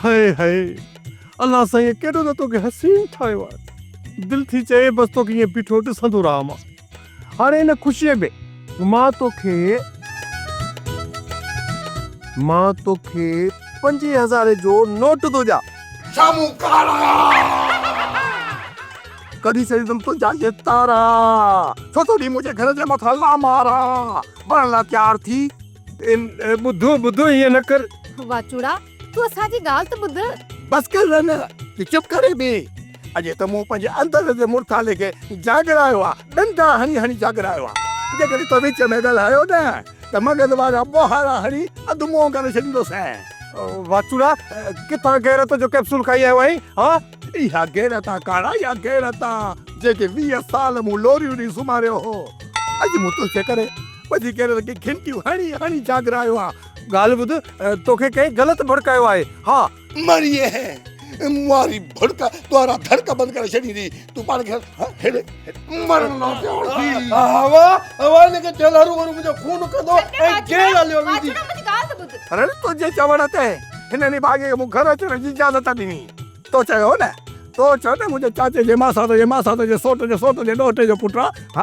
High high الله سائين ڪيڏو نه توکي حسين ٺاهيو آهي. دل ٿي چئي بس توکي ائين بيٺو ڏسندو رهان مان. هاڻي ان خوشيء ۾ مان توکي مان توکي پنجين هزارين جو نوٽ ٿو ڏيان. شامون ڪارا ڪڍي ڇڏيندم تنهنجا اهي تارا. ڇو ٿو ڏين منهنجي گهر جي مٿان لامارا. مرڻ لاء تيار ٿي. ٻڌ ٻڌ ائين نه ڪر. واچوڙا تون اسان جي ڳالهه ته ٻڌ. بس ڪر رن، تون چپ ڪري بيهه. اڄ ته مون پنهنجي اندر جي مڙٿالي کي جاڳرايو آ، ڏنڊا هڻي هڻي جاڳرايو آ. جيڪڏهن تو وچ ۾ ڳالهايو نه ته مغز وارا ٻوهارا هڻي اڌ منهن ڪري ڇڏيندوسانء. واچوڙا، ڪٿان غيرت جو ڪئپسول کائي آيو آهين، ها؟ اها غيرت آ ڪاڙا، اها غيرت آ، جنهن کي 20 سال مون لوريون ڏئي سمهاريو هو. اڄ مون تنهنجي ڪري پنهنجي غيرت کي گهنٽيون هڻي هڻي جاڳرايو آ. ڳالهه ٻڌ، توکي ڪنهن غلط ڀڙڪايو آهي، ها؟ مريء ماري ڀڙڪ توارا ڌڙڪ بند ڪري ڇڏيندي. تون پاڻ کي هيڏي مرڻ لاء تيار ٿي. هوا، هوا هن کي جيل هرو ڀرو منهنجو خون ڪندو ۽ جيل هليو ويندي. رڙ تنهنجي چوڻ تي هن نڀاڳي کي مون گهر اچڻ جي اجازت ڏني. تو چيو هو نه، تو چيو ته منهنجي چاچي جي ماسات جي ماسات جي سوٽ جي سوٽ جي ڏوهٽي جو پٽ آ. ها،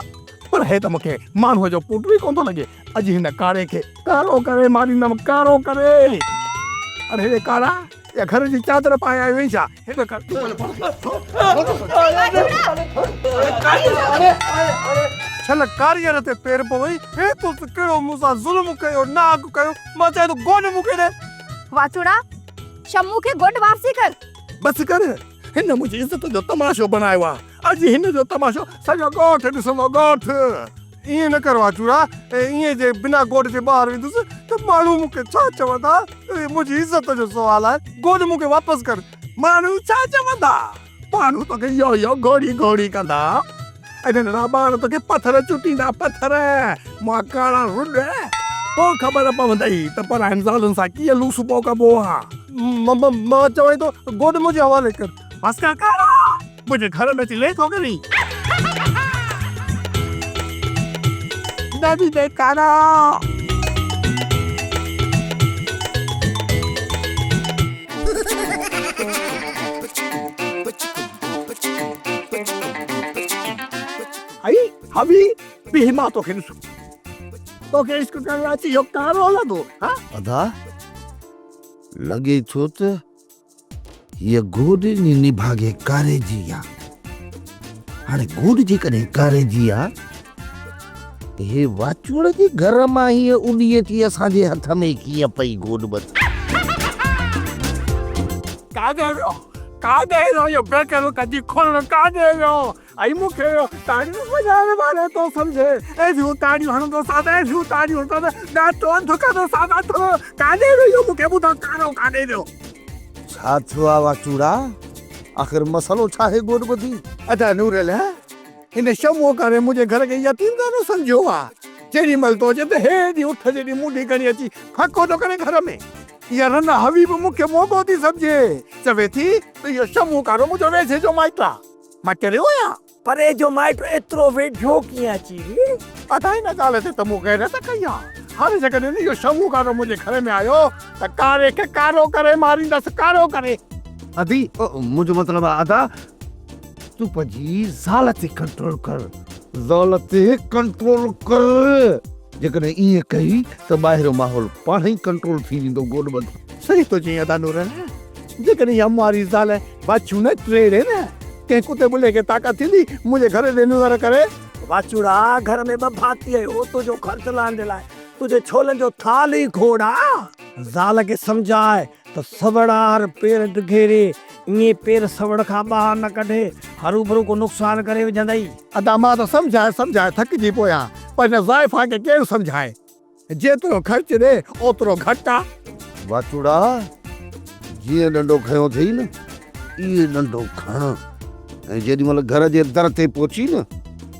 پر هي ته مون کي ماڻهوء جو پٽ ئي ڪونه ٿو لڳي. اڄ هن ڪاري کي ڪارو ڪري ماريندم، ڪارو ڪري. اڙي هيڏي ڪارا، اها گهر جي چادر پائي آيو آهين ڇا؟ هيڏي ڪر. ڇل ڪاريهر تي پير پوئي، هي تو ته ڪهڙو مون سان ظلم ڪيو، ناحق ڪيو، مان چاهيان ٿو گوڏ مون کي ڏي. واچوڙا، شمو کي گوڏ واپسي ڪر. بس ڪر، هن منهنجي عزت جو تماشو بڻايو آ. اڄ هن جو تماشو سڄو ڳوٺ ڏسندو، ڳوٺ. ائين نه ڪر واچوڙا، ائين جي بنا گوڏ جي ٻاهر ويندس ته ماڻهو مون کي ڇا چوندا؟ منهنجي عزت جو سوال آهي، گوڏ مون کي واپس ڪر. ماڻهو ڇا چوندا؟ ماڻهو توکي يو يو گهوڙي گهوڙي ڪندا ۽ ننڍڙا ٻار توکي پٿر چٽيندا، پٿر. مان ڪارا رڏ، پوء خبر پوندئي ته پراين زالن سان ڪيئن لوسبو ڪبو آ. مان چوين ٿو گوڏ منهنجي حوالي ڪر. بس ڪر ڪارا، منهنجي گهر ۾ اچي لي ٿو ڪرين. نه ويندين ڪارا. ائي حوي بيهه مان توکي ڏسان. توکي عشق ڪرڻ لاء اچي اهو ڪارو لڌو ها. ادا لڳي ٿو ته هيء گوڏ جي نڀاڳي ڪاري جي آ. هاڻي گوڏ جيڪڏهن ڪاري جي آ ته هي واچوڙ جي گهر مان هيء اڏي اچي اسان جي هٿ ۾ ڪيئن پئي گوڏ ٻڌ. ڪاڏي ويو ڪاڏي ويو اهو بيڪر ڪجي کولڻ ڪاڏي ويو ۽ مون کي تاڙيون وڄائڻ وارو ٿو سمجهي. اهڙيون تاڙيون هڻندو سانس، اهڙيون تاڙيون هڻندو ڏاٽو اڌ ڪندو سانس اڌ. ڪاڏي ويو مون کي ٻڌاء ڪارو ڪاڏي ويو؟ ڇا ٿيو آ واچوڙا؟ آخر مسئلو ڇا آهي گوڏ ٻڌي؟ ادا نورل، هن شموء ڪري منهنجي گهر کي يتيم خانو سمجهيو آ. جيڏي مهل ٿو اچي ته هيڏي اٺ جيڏي منڍي کڻي اچي ڦڪو ٿو ڪري گهر ۾. اها رنا حوي به مون کي موڳو ٿي سمجهي. چوي ٿي ته اهو شمو ڪارو منهنجو ويجهي جو مائٽ آ. مان چريو آهيان. پري جو مائٽ ايترو ويجهو ڪيئن اچي ويو؟ ادا ان ڳالهه تي ته مون غيرت ڪئي آ. هاڻي جيڪڏهن اهو شمو ڪارو منهنجي گهر ۾ آيو ته ڪاري کي ڪارو ڪري ماريندس، ڪارو ڪري. ادي، منهنجو مطلب آ ادا، تون پنهنجي زال تي ڪنٽرول ڪر، زال تي ڪنٽرول ڪر. جيڪڏهن ائين ڪئي ته ٻاهريون ماحول پاڻهي ڪنٽرول ٿي ويندو گوڏ ٻڌ. صحيح ٿو چئين ادا نورل، جيڪڏهن اها ماري زال واڇون نه ٽيڙي نه، ڪنهن ڪتي ٻلي کي طاقت ٿيندي منهنجي گهر ڏي نظر ڪري. واچوڙا، گهر ۾ ٻه ڀاتي آهيو، تنهنجو خرچ لاهڻ جي لاء تنهنجي ڇولن جو ٿالهه ئي کوڙ آ. زال کي سمجهاء ته سوڙ آهر پير ڊگهيري، ائين پير سوڙ کان ٻاهر نه ڪڍي، هروڀرو ڪو نقصان ڪري وجهندئي. ادا مان ته سمجهائي سمجهائي ٿڪجي پيو آهيان، پر هن زائفان کي ڪير سمجهائي. جيترو خرچ ڏي اوترو گهٽ آ. واچوڙا، جيئن ڏنڊو کنيو اٿئي نه، ائين ڏنڊو کڻ ۽ جيڏي مهل گهر جي در تي پهچين نه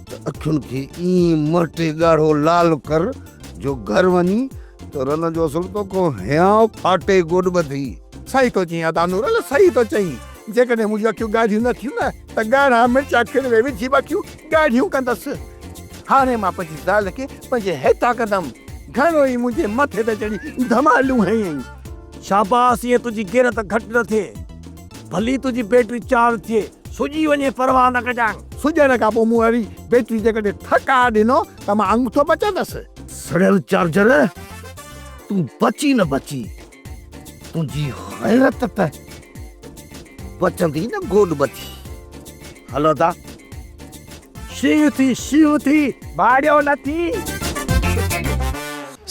ته اکين کي ائين مهٽي ڳاڙهو لال ڪر جو گهر وڃي ته رن جو اصل توکان هيانء ڦاٽي گوڏ ٻڌي. صحيح ٿو چئين ادا نورل، صحيح ٿو چئين. جيڪڏهن منهنجون اکيون ڳاڙهيون نه ٿيون نه ته ڳاڙها مرچ اکين ۾ وجهي به اکيون ڳاڙهيون ڪندس. هاڻي مان پنهنجي زال کي پنهنجي هيٺان ڪندم. گهڻو ئي منهنجي مٿي تي چڙهي ڌمالون هنيائين. شاباس ائين تنهنجي غيرت گهٽ نه ٿئي. ڀلي تنهنجي بيٽري چارج ٿئي، سڄي وڃي پرواهه نه ڪجانء. سڄڻ کان پوء مون وري بيٽري جيڪڏهن ٺڪاء ڏنو ته مان انگوٺو بچندس. سڙيل چارجر، تون بچي نه بچي، تنهنجي غيرت ته بچندي نه گوڏ ٻڌي. هل ادا. شينهن ٿي شينهن ٿي، ڀاڙيو نه ٿي.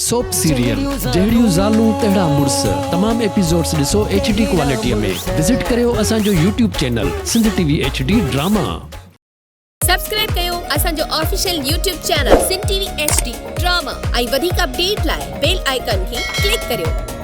سوپ سيريل جهڙيون زالون تهڙا مڙس تمام ايپيسوڊس ڏسو ايڇ ڊي ڪوالٽي ۾ وزٽ ڪريو اسان جو YouTube channel Sindh T V H D drama. Subscribe ڪيو اسان جو official YouTube channel Sindh T V H D drama ۽ وڌيڪ اپڊيٽ لاء بيل آئيڪان کي ڪلڪ ڪريو.